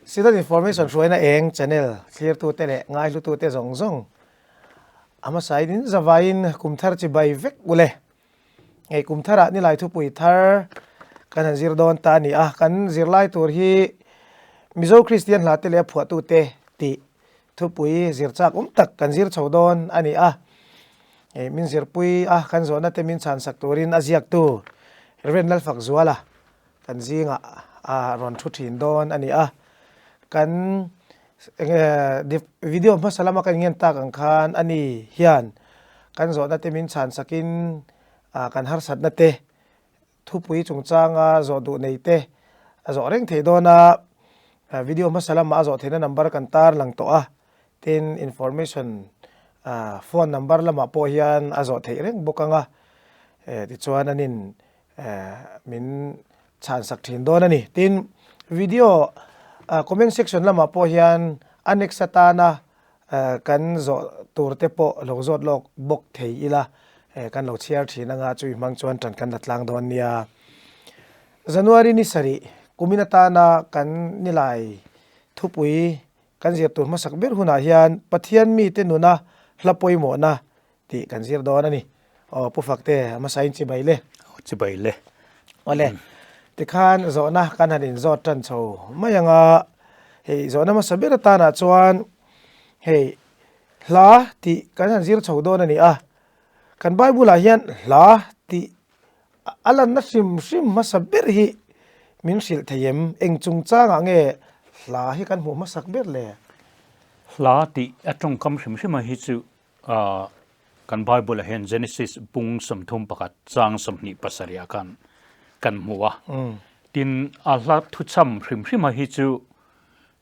Synod Information hruaina eng channel thlirtute leh ngaihlutute zawng zawng a hmasain in zavaiin kum thar chibai vek ule. Hei kum tharah nilai thupui thar kan han zir dawn ta a ni a, kan zirlai tur hi Mizo Kristian hla te leh a phuahtute tih thupui zir chak awm tak kan zir chho dawn a ni a. Hei min zirpui a kan zawhna te min chhansak turin a ziaktu Rev Lalfakzuala kan zingah a rawn thu thin dawn a ni a. Kan enge video hmasa lama kan ngen tak ang khan a ni hian kan zawhna te min chhan sakin kan harsatna te thupui chungchanga zawh duh nei te a zawh reng thei dawn a. Video hmasa lamah a zawh theihna number kan tar lang tawh a, tin information phone number lamah pawh hian a zawh theih reng bawk ang a. Tichuan an in min chhan sak thin dawn a ni. Tin, video comment section lamah pawh hian a next atana kan zawh tur te pawh lo zawt lawk bawk thei ila kan lo chhiar thin anga chui hmang chuan tan kan la tlang dawn nia. January ni sarih kumin atana kan nilai thupui kan zir tur hmasak ber hunah hian Pathian mite nuna hla pawimawhna tih kan zir dawn a ni. Aw Pu Fakte a hmasa in chibai le. Aw chibai le. Awle tikhan zawhna kan han inzawt tan chho mai ang a, hei zawhna hmasa ber atanah chuan hei hla tih kan han zir chho dawn a ni a, kan Bible ah hian hla tih a lanna hrim hrim hmasa ber hi min hrilh thei em? Eng chungchangah nge hla hi kan hmuh hmasak ber le? Hla tih a tawngkam hrim hrim a hi chu Kan Bible ah hian Genesis bung 31 chang 27 ah khan kan hmu a. Tin, a hla thuchham hrim hrim a hi chu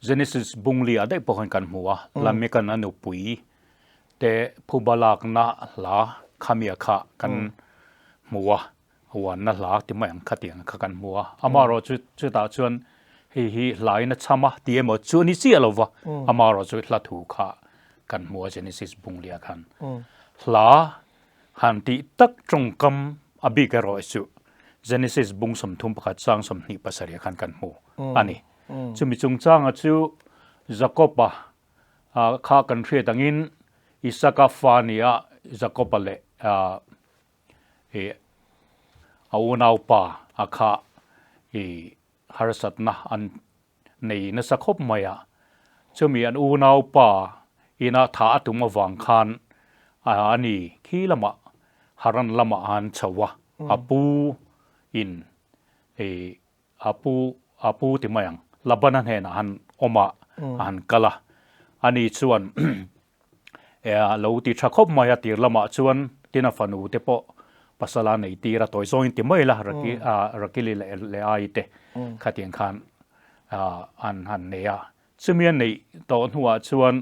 Genesis bung li ah daih pawh khan kan hmu a. Lamekan a nupui te phuba lakna hla khamia kha kan hmu a. Uanna hla ti mai ang khatiang kha kan hmu a. Amaherawhchu chutah chuan hei hi hlain a chham a ti emaw chu a ni chiah lo va, amaherawhchu hla thu kha kan hmu a Genesis bung liah khan. Hla han tih tak tawngkam a bik erawh chu Genesis bung 31 chang 27 khan kan hmu a ni. Chumi chungchanga chu Jakob-a kha kan hriat angin Isaka fa nia Jakob-a leh I a unaupa a kha i harsatna an nei nasa khawp mai a, chumi an unaupa ina tha a tum avang khan a ni khi lamah Haran lamah an chho a, a pu in i A pu, a pu ti mai ang, Labana hnenah han awm a, a han kal a. Ani chuan a lo ti tha khawp mai a, tir lamah chuan tin a fanu te pawh pasal a nei tir a, tawi zawngin ti mai la, Rakili leh Leai te khatiang khan an han nei a. Chumi a neih tawh hnuah chuan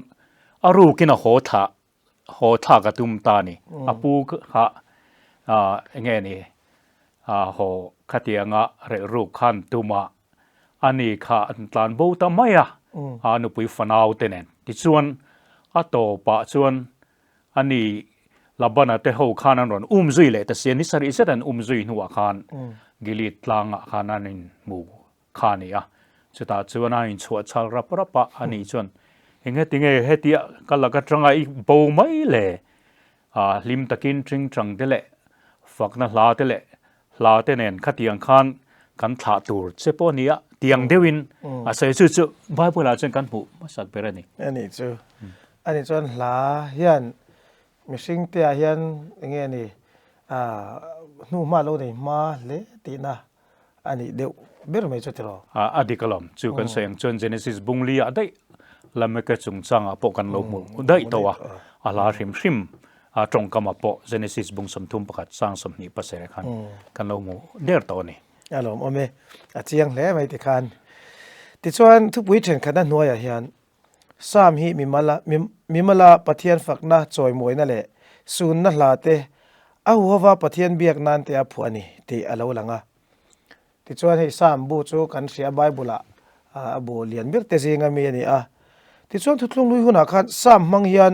a rukin a haw thlah haw thlak a tum ta a ni. A pu kha enge ni haw khatianga relhruk khan tum a, a ni kha an tlan bo ta mai a, a nupui fanau te nen. Tichuan a tawpah chuan a ni Labana te ho khan an rawn um zui leh ta si a, ni sarih zet an um zui hnuah khan Gilead tlangah khan an inhmu kha a ni a, chutah chuan a inchhuah chhal rap rap a, ani chuan enge tinge hetia ka lak atanga i bo mai le, ah hlim takin tingtang te leh fakna hla te leh hla te nen khatiang khan kan thlah tur che pawh a ni a, tiang deuhin a sawi chu chu Bible ah chuan kan hmuh hmasak ber a ni. A nih chu, a nih chuan hla hian mihring te ah hian enge ni ah hnuhma lo nei hma hle tihna a nih deuh ber mai chu tiraw? A dik alawm. Chu kan sawi ang chuan Genesis bung li ah daih Lameka chungchangah pawh kan lo hmu daih tawh a, a hla hrim hrim a tawngkamah pawh Genesis bung 31 sang 27 khan kan lo hmu der tawh a ni. A lawmawm e, a chiang hle mai tikhan. Tichuan thupui thenkhatna hnuaiah hian Psalm hi mimala mimala Pathian fakna chawimuaina leh sunna hla te a huhova Pathian biak nan te a phuah a ni tih a lo lang a. Tichuan hei Psalm bu chu kan hria Bible ah a bu lian ber te zinga mi a ni a. Tichuan thuthlung hlui hunah khan Psalm hmang hian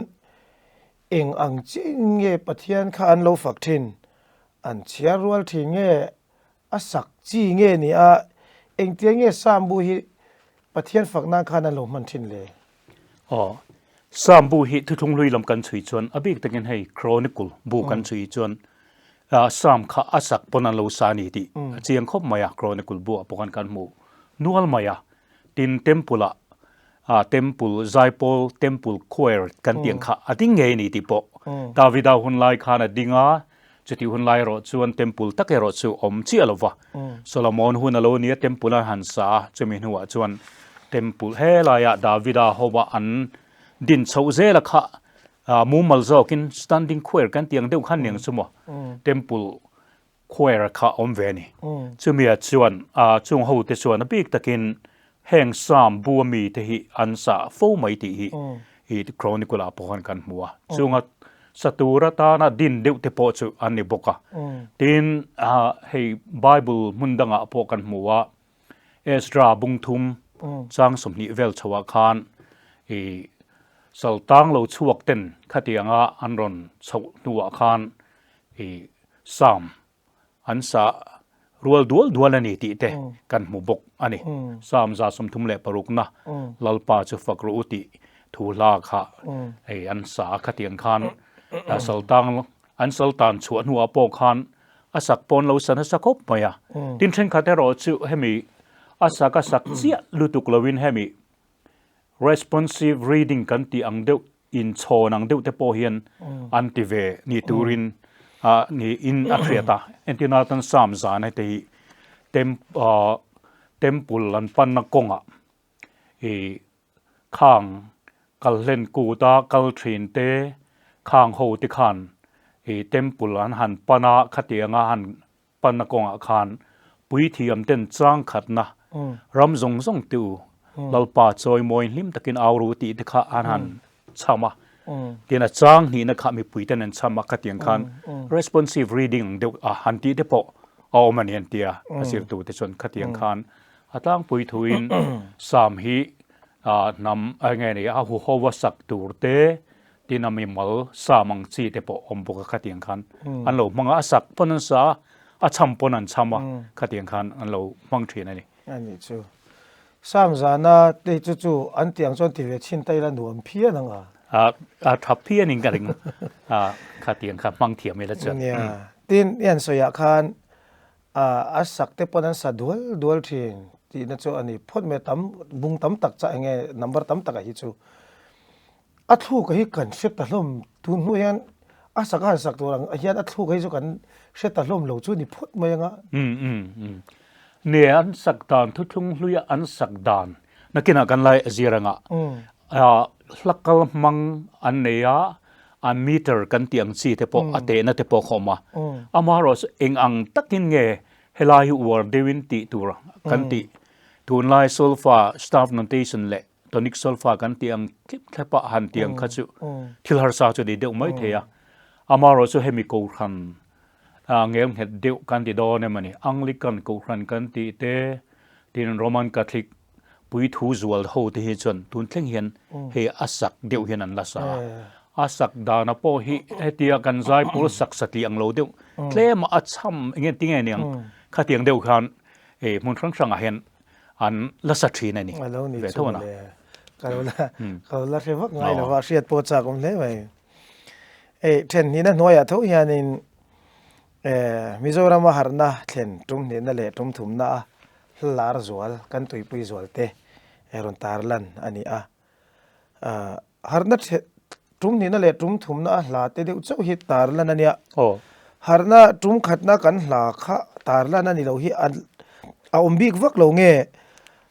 eng ang chiahin nge Pathian kha an lo fak thin, an chhiar rual thin nge A sak chi nge ni a, Engtiang nge Psalm bu hi Pathian fak nan khan an lo hman thin le? Aw, Psalm bu hi thuthlung hlui lam kan chhui chuan a bik takin hei Chronicle bu kan chhui chuan Psalm kha a sak pawn an lo sa a ni tih a chiang khawp mai a, Chronicle bu ah pawh khan kan hmu nual mai a. Tin, Temple ah Temple Zaipawl Temple Choir kan tih ang kha a ding ngei a ni tih pawh Davida hun lai khan a ding a, Chutih hun lai erawh chuan temple tak erawh chu awm chiah lo va. Solomon hun a lo nia temple an han sa a, chumi hnuah chuan temple helaiah Davida hova an din chhoh zel a kha mumal zawkin standing choir kan tih ang deuh khan niang chu maw temple choir kha awm ve a ni. Chumia chuan chung hote chuan a bik takin Heng Psalm bu a mite hi an sa fo mai tih hi i Chronicle ah pawh khan kan hmu a. Chunga sa tur atana din deuh te pawh chu an ni bawk a. Tin, hei Bible hmun dangah pawh kan hmu a, Ezra bung thum chang 20 vel chhoah khan i saltang lo chhuak ten khatianga an rawn chhoh hnuah khan i Psalm An sa rual dual dual a ni tih te kan hmu bawk a ni. Psalm 36na Lalpa chu fak rawh u tih thu hla kha hei an sa a khatiang khan saltang an saltan chhuah hnuah pawh khan a sak pawn lo sa nasa khawp mai a. Tin thenkhat erawh chu hemi a sak a sak chiah lutuk loin hemi responsive reading kan tih ang deuh inchhawn ang deuh te pawh hian an ti ve ni turin ah niin a hriat a. Entirna atan Psalm zan hete hi temple an panna kawngah ih khang kalhlen kuta kal thin te khang ho te khan ih temple an han pan a khatianga han Panna kawngah khan puithiam ten chang khatna ram zawng zawng te u Lalpa chawimawi hlim takin au ru tih te kha an han chham a. Tin a chang hnihna kha mipui ten an chham a khatiang khan responsive reading ang deuh a han tih te pawh a awm a ni an ti a. A zirtu te chuan khatiang khan a tlangpui thuin Psalm hi hnam enge ni a huhova sak tur te Tin a mimal sa mang chi te pawh awm bawk a khatiang khan an lo hmang a, a sak pawn an sa a, a chham pawn an chham a, khatiang khan an lo hmang thin a ni. A nih chu. Sam zana te chu chu an tiang chuan ti ve chhin ta ila nuam phian ang a. A a tha phian in ka ring a, khatiang kha hmang thiam ila chuan. Nia. Tin i han sawiah khan a sak te pawn an sa dual dual thin tihna chu a ni phawt mai a, tam bung tam tak chah enge number tam takah hi chu A thluk hi kan hre ta hlawm tun hnu hian a sak a han sak tur ang hian a thluk hi chu kan hre ta hlawm lo chu ni phawt mai anga. Um um um Ne an sak dan thuthlung hluia an sak dan nakinah kan lai a zir anga ah hla kal hmang an nei a an meter kan tih ang chi te pawh a tehna te pawh kha awm a amaherawh chu eng ang takin nge helai hi uar deuhin tih tur kan tih tunlai solfa staff notation leh Tonic solfa kan tih ang thlip thlep a han tih ang kha chu thil harsa chu ni deuh mai thei a. Amaherawh chu hemi kohhran ngel nghet deuh kan ti dawn em a ni. Anglican kohhran kan tih te, tin Roman Catholic puithu zual ho te hi chuan tun thleng hian hei a sak deuh hian an la sa a. A sak dana pawh hi hetia kan zaipawl sak satliah ang lo deuh tlem a a cham eng nge tinge niang khatiang deuh khan hmun hrang hrangah hian an la sa thin a ni. A lo ni chu le. Ka lo la ka lo la hre vak ngai lo va hriat pawh chak awm hle mai. Ei then hnihna hnuaiah tho hianin Mizorama harhna thlen tum hnihna leh tum thumna a hla lar zual kan tuipui zual te rawn tar lan a ni a. Harhna tum hnihna leh tum thumna a hla te deuh chauh hi tar lan a nia. Harhna tum khatna kan hla kha tar lan a ni lo hi a awm bik vak lo nge?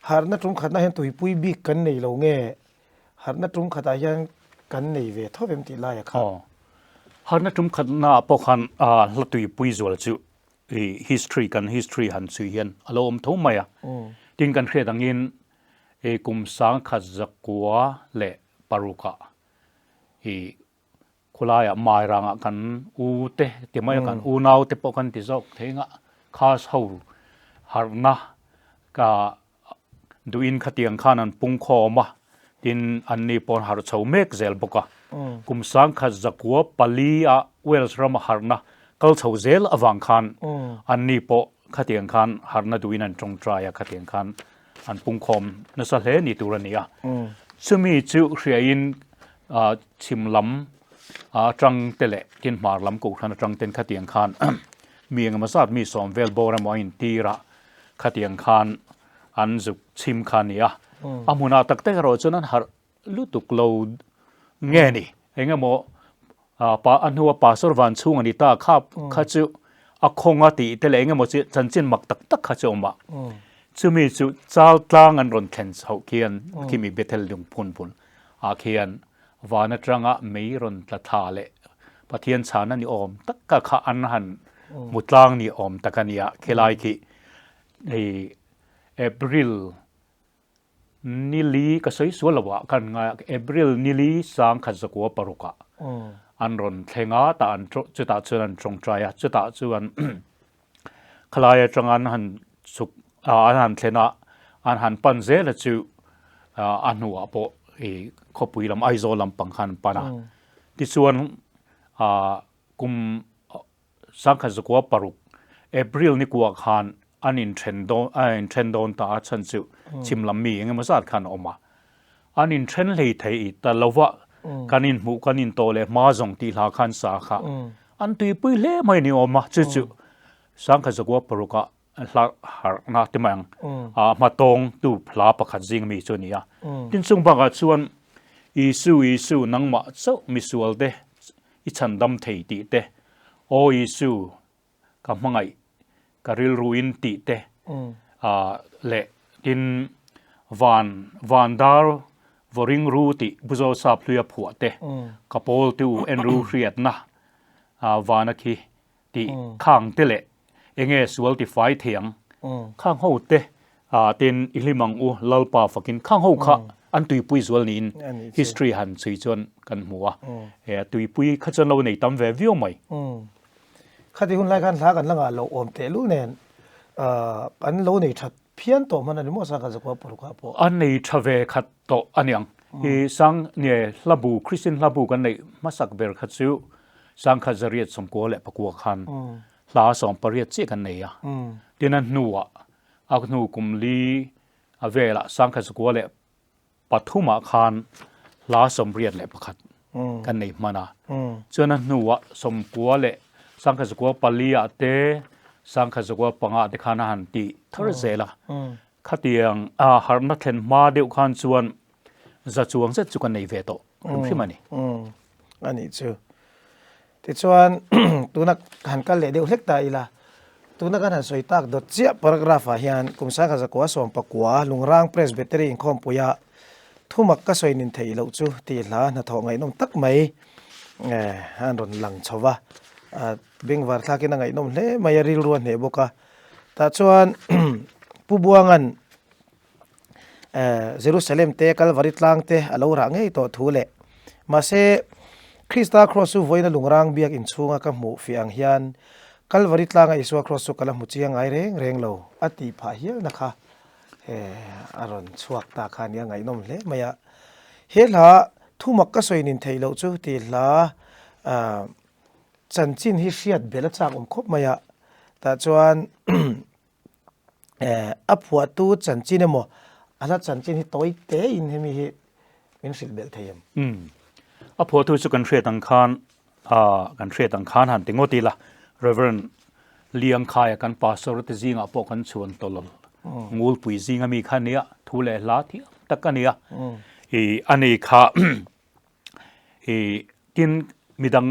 Harhna tum khatna hian tuipui bik kan nei lo nge? Harhna tum khatah hian kan nei ve tho em tih laia kha. Harhna tum khatna ah pawh khan hla tuipui zual chu history kan history han chhui hian a lo awm tho mai a. Tin kan hriat angin I kum 1906 ah i khawlaiah Mairangah kan u te ti mai a kan unau te pawh kan ti zawk thei nga khas ho harhna ka duhin khatiang khan an pung khawm a tin an ni pawh an harh chho mek zel bawk a kum 1904 ah Wales rama harhna kal chho zel avang khan an ni pawh. Khatiang khan harhna duhin an tawngtai a, khatiang khan an pungkhawm nasa hle ni tur a ni a. Chumi chu hriain chhim lam atang te leh tin hmar lam kohhran atang ten khatiang khan mi engemaw zat mi sawm vel bawr emaw a intir a, khatiang khan an zuk chhim kha a ni a. A hmunah tak tak erawh chuan an harh lutuk lo nge ni engemaw pa a hnua pastor van chhung a ni ta kha kha chu a khawng a tih te leh engemaw chi chanchin mak tak tak kha chu a awm a chumi chu chal tlang an rawn thlen chhoh khian khimi Bethel lungphun bul ah khian van atanga mei rawn tla thla leh Pathian chhan a ni awm tak kha kha an han hmu tlang ni awm tak a nia khilai khi hei April Nili ka sawi sual lo ah khan ngai a, April nili 1906 ah an rawn thleng a, tah an chutah chuan an tawngtai a, chutah chuan khalai atanga an han chhuk an han thlen a, an han pan zel a chu a hnuah pawh ih khawpui lam Aizawl lampang khan an pan a, tichuan kum 1906 April ni kuah khan an inthen dawn a inthen dawn ta a chhan chu chhim lam mi engemaw zat khan a awm a. An inthen hlei thei i ta lova kan inhmuh kan intawh leh hma zawng tih hla khan sa kha an tuipui hle mai ni awm a chu chu 1906 ah hla harhna te mai ang a hmatawng tu hla pakhat zing mi chu a ni a. Tin chung bakah chuan Isu Isu nangmah chauh misual te I chhandam thei tih te, Aw Isu, ka hmangaih, ka rilruin tih te leh tin van van dar vawring ru tih Buzawl sap hluia phuah te, ka pawl te u en ru hriatna vana khi tih khang te leh enge sual ti fai thei ang khang ho te tin i hlim ang u Lalpa fakin khang ho kha an tuipui zual niin history han chhui chuan kan hmu a he tuipui kha chuan lo nei tam ve viau mai. Khati hun lai khan hla kan la ngah loh awm tehlul nen an lo nei that phian tawh hman a ni maw Sangha Zakua Parukah pawh. An nei tha ve khat tawh a niang. I sang nge hlabu Christian hlabu kan neih hmasak ber kha chu 1994 khan hla 18 chiah kan nei a. Tin a hnuah a hnu kum li a velah 1903 ah khan hla 81 kan nei hman a. Chuan a hnuah sawmkua leh 1904 ah te 1905 ah te khan a han tih thar zel a. Khatiang a harhna thlen hma deuh khan chuan za chuang zet chu kan nei ve tawh hrim hrim a ni. A nih chu. Tichuan tuna han kal leh deuh hlek ta ila, tuna kan han sawi tak dawt chiah paragraph ah hian kum 1919 Lungrang Presbytery inkhawmpuia thumak ka sawi nin theih loh chu tih hla hnathawh ngaihnawm tak mai an rawn lang chho va, bengvar thlakin a ngaihnawm hle mai a, rilru a hneh bawk a. Tah chuan Pu Buanga'n Jerusalem te, Kalvari tlang te a lo rah ngei tawh thu leh mahse Krista Kraws chu vawiina lungrang biak inchhunga ka hmuh fiah ang hian Kalvari tlanga Isua Kraws chu ka la hmu chiang ngai reng reng lo a tih phah hialna kha a rawn chhuak ta kha nia ngaihnawm hle mai a. He hla thumak ka sawi nin theih loh chu tih hla chanchin hi hriat belh a chak awm khawp mai a, tah chuan a phuahtu chanchin emaw a hla chanchin hi tawi tein hemi hi min hrilh belh thei em? Umm. A phuahtu chu kan hriat ang khan kan hriat ang khan han ti ngawt ila Rev. Liangkhaia kan pastor te zingah pawh kan chhuan tawlawl ngulpui zinga mi kha nia thu leh hla thiam tak a nia. I ani kha i tin midang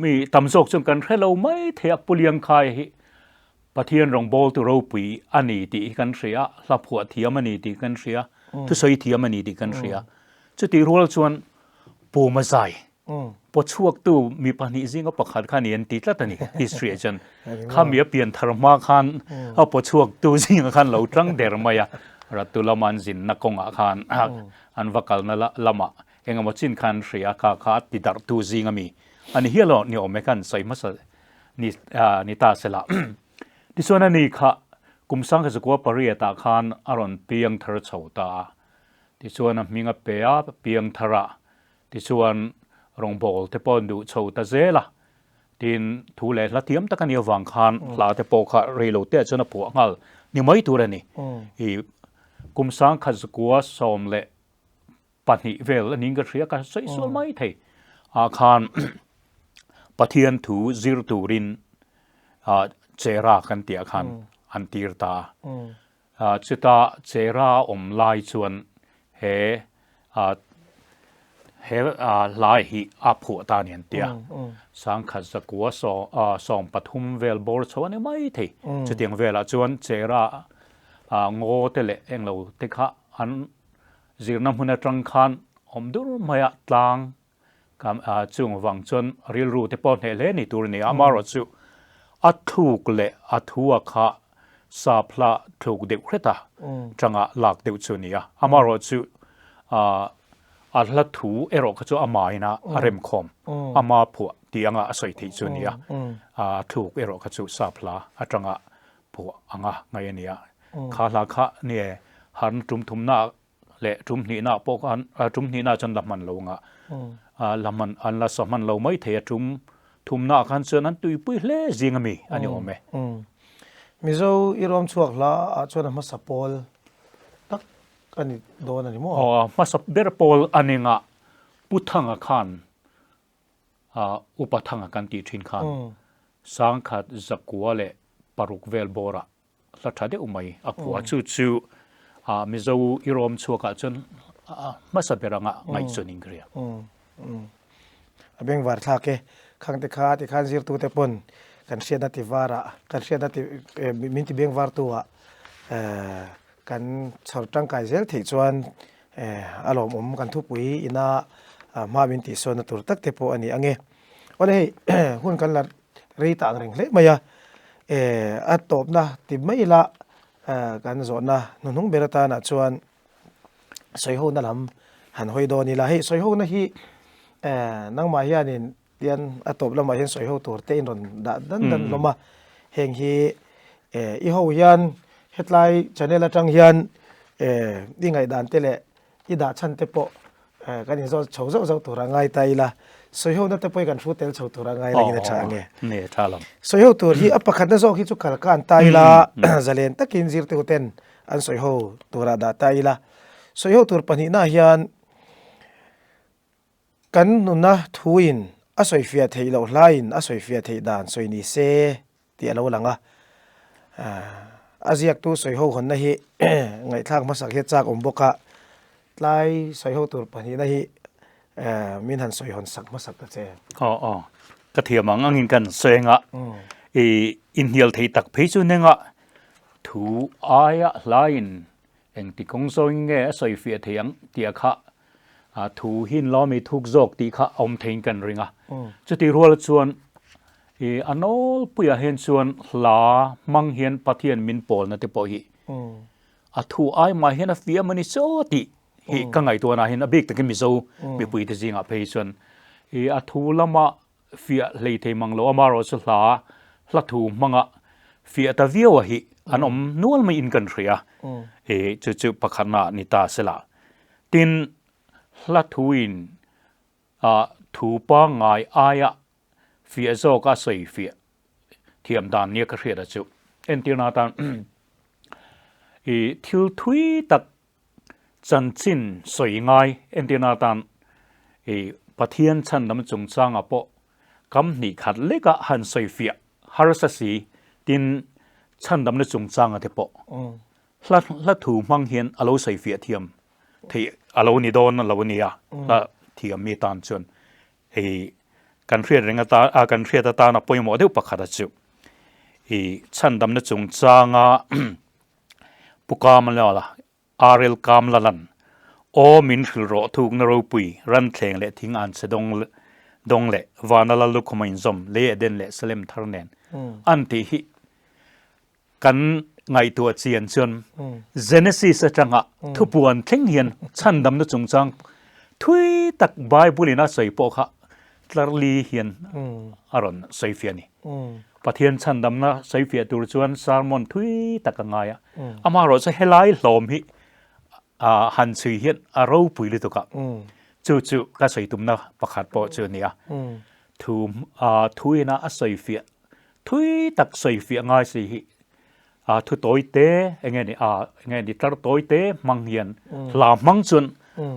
Mi tam zawk chuan kan hre lo mai thei a, Pu Liangkhaia hi Pathian rawngbawltu ropui a ni tih hi kan hria a, hla phuah thiam a ni tih kan hria, thusawi thiam a ni tih kan hria. Chutih rual chuan Pu Mazai, pawchhuaktu mi pahnih zinga pakhat kha a ni an ti tlat a ni history ah chuan. Kha mi a pian thar hma khan a pawchhuaktu zingah khan lo tang der mai a, Ratu lama an zinna kawngah khan an va kalna lamah Engemaw chin khan hria kha kha ti darh tu zing ami a ni hial aw ni awm e khan sawi hmasa ni ni ta sela. Tichuan ani kha kum 1908 ah khan a rawn piang thar chho ta a, tichuan a hming a pe a piang thar a, tichuan rawngbâwl te pawh an duh chho ta zel a. Tin, thu leh hla thiam tak a nih avang khan hla te pawh kha rei lo te chuan a phuah nghal ni mai tur a ni. I kum sangkhat zakua 12 vel a niin ka hria, ka sawi sual mai thei ah khan Pathian thu zir turin Chera kan tih ah khan an tir ta a. Chuta Chera awm lai chuan he he hlai hi a phuah ta a ni an ti a. Sangkhat zakua 13 vel bawr chho a ni mai thei. Chutiang velah chuan Chera ngaw te leh englo te kha an Zirna hmun atang khan awm dur maia tlang chung vang chuan rilru te pawh hneh hle ni tur a ni a, amaherawhchu a thluk leh a thu a kha sap hla thluk deuh hret a tanga lak deuh chu a ni a, amaherawhchu a hla thu erawh kha chu a main a a remkhawm, ama phuah tih anga a sawi theih chu a ni a, a thluk erawh kha chu sap hla atanga phuah anga ngaih a ni a. Kha hla kha nge harna tum thumna leh tum hnihna pawh khan tum hnihna chuan la hman lo anga la hman an la sa hman lo mai thei a tum thumna khan chuan an tuipui hle zing a mi a ni awm e. Mizo i rawm chhuak hla ah chuan a hmasa pawl tak a ni dawn a ni maw? Aw a hmasa ber pawl a ni ngah Pu Thanga khan Upa Thanga kan tih thin khan 1606 vel bawrah hla tha deuh mai a phuah. Chu chu Mizo i rawm chhuakah chuan hmasa ber anga ngaihchuan in ka hria. A bengvar thlak e. Khangte kha tikhan zirtute pawn kan hriatna ti varah kan hriatna ti min ti bengvartu ah Kan chhawr tangkai zel theih chuan a lawmawm kan thupui ina hma min tihsawnna tur tak te pawh a ni ang e. Awle hei hun kan la rei ta ang reng hle mai a, a tawpna ti mai ila kan zawhna hnuhnung ber atana chuan sawihona lam han hawi dawn ila. Hei sawihona hi nangmah hianin Tian a tawp lamah hian sawi ho tur te in rawn dah dan dan hlawm a, heng hi i ho hian hetlai channel atang hian i ngaihdan te leh i dah chhan te pawh kan in zawt chho zauh zauh tur a ngai ta ila, sawi ho na te pawh hi kan hru tel chho tur a ngai langin a tha ang e. Sawi ho tur hi a pakhatna zawk hi chu kal kan ta ila zalen takin zirtu ten an sawi ho turah dah ta ila, sawi ho tur pahnihna hian Kan nuna thuin a sawifiah theih loh hlaiin a sawifiah theih dan sawi ni se tih a lo lang a. A ziaktu sawiho hawnna hi ngaihthlak hmasak hi a chak awm bawk a, tlai sawiho tur pahnihna hi min han sawi hawn sak hmasak ta che. Aw aw, ka thiam ang angin kan sawi anga i inhnial thei tak phei chu nenga thu aia hlaiin Engti kawng zawngin nge a sawifiah thei ang tih kha thu hi inlawmi thuk zawk tih kha a awm theiin kan ring a. Chutih rual chuan i a nawlpuiah hian chuan hla hmang hian Pathian min pawlna te pawh hi a thu ai mah hian a fiah a ni chaw tih hi ka ngaihtuahna hian a bik takin Mizo mipuite zingah phei chuan i a thu lama Fiah hlei thei mang lo amaherawhchu hla hla thu hmanga fiah ta viau a hi an awm nual mai in kan hria e chu chu pakhatna ni ta sela. Tin, hla thu in a thu pangngai aia fiah zawk a sawi fiah thiam dan nia ka hriat a chu entirna atan i thil thui tak Chanchin sawi ngai entirna atan i Pathian chhandam chungchangah pawh kam hnih khat lekah han sawi fiah harsa si tin chhandamna chungchanga te pawh hla hla thu hmang hian a lo sawi fiah thiam theih a lo ni dawn a lo nia hla thiam mi tan chuan hei kan hriat reng atan a kan hriat atan a pawimawh deuh pakhat a chu i chhandamna chungchanga Pu Kamlala, RL Kamlalan, Aw min hrilh rawh thukna ropui, ranthleng leh thing an che dawng dawng leh vana lal lukhum a inzawm, lei Eden leh Salem thar nen an tih hi kan ngaihtuah chian chuan Genesis atanga thupuan thleng hian chhandamna chungchang thui tak Bible in a sawi pawh kha tlarli hian a rawn sawifiah a ni. Pathian chhandamna sawifiah tur chuan sermon thui tak a ngai a. Amaherawh chu helai hlawm hi han chhui hian a ropui lutuk a. Chu chu ka sawi tumna pakhat pawh chu a ni a. Thu thu ina a sawi fiah thui tak sawi fiah ngai si hi a thu tawi te enge ni a enge ni tlar tawi te hmang hian hla hmang chuan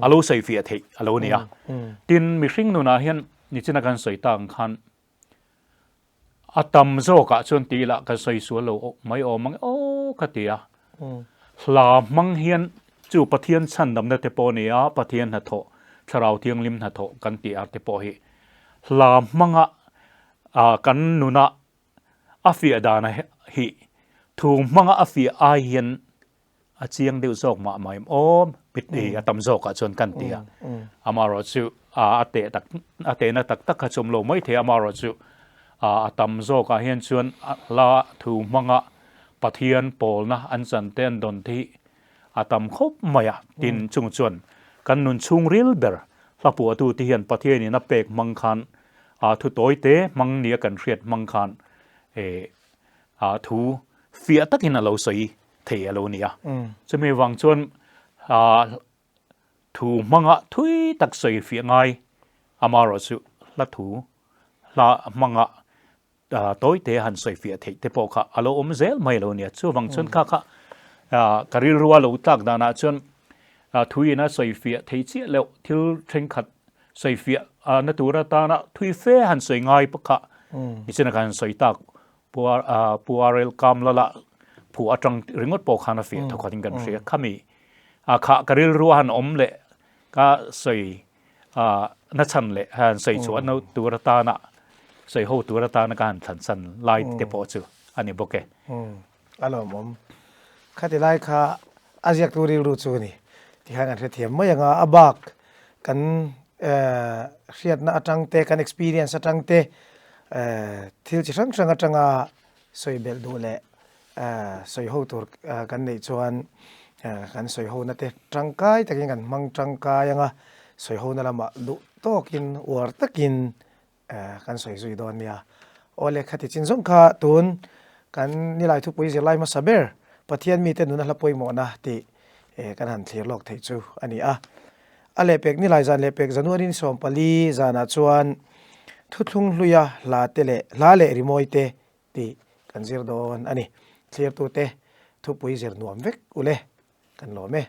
a lo sawi fiah theih a lo ni a. Tin, mihring nunah hian nichina kan sawi tak ang khan a tam zawkah chuan tih lah kan sawi sual lo mai awm ang e aw ka ti a. Hla hmang hian chu Pathian chhandamna te pawh a ni a, Pathian hnathawh, Thlarau Thianghlim hnathawh kan tih ar te pawh hi hla hmanga kan nuna a fiah dana hi thu hmanga a fiah ai hian a chiang deuh zawk mah mah em aw mit a tam zawkah chuan kan ti a. Amaherawhchu a teh tak a tehna tak tak kha chu awm lo mai thei a, amaherawhchu a tam zawkah hian chuan hla thu hmanga Pathian pawlna an chan te an dawn te hi a tam khawp mai a, tin chung chuan kan nun chhungril ber hla puahtu te hian Pathianin a pek hmang khan a thu tawi te hmang nia kan hriat hmang khan a thu fiah takin a lo sawi thei a lo ni a. Chumi vang chuan thu hmanga thui tak sawi fiah ngai amaherawhchu hla thu hla hmanga tawi te han sawi fiah theih te pawh kha a lo awm zel mai lo nia. Chuvang chuan kha kha ka rilru a lo tlak danah chuan thuiin a sawi fiah thei chiah loh thil thenkhat sawi fiah na tur atana thui fe han sawi ngai pawh kha nichina khan han sawi tak Pu RL Kamlala phu atang ringawt pawh khan a fiah thawkhatin kan hria. Khami kha ka rilru a han awm leh ka sawi na chhan leh han sawi chhuah no tur atana sawi ho tur atana ka han thlan chhan lai te pawh chu a ni bawk e. A lawmawm. Khati lai kha a ziaktu rilru chu a ni tikhan kan hrethiam mai anga a bak kan hriatna atang te kan experience atang te thil chi hrang hrang atanga sawi belh duh leh sawi ho tur kan neih chuan kan sawi ho na te tangkai takin kan hmang tangkai anga sawi ho na lamah duh tawkin uar takin kan sawi zui dawn nia. Awle khati chin zawng kha tun kan nilai thupui zirlai hmasa ber Pathian mite nuna hla pawimawhna tih kan han thlir lawk theih chu a ni a. A lehpek nilai zan lehpek January ni 14 zanah chuan thuthlung hluia hla te leh hla leh rimawi te tih kan zir dawn a ni. Thlirtute thupui zir nuam vek ule kan lawm e.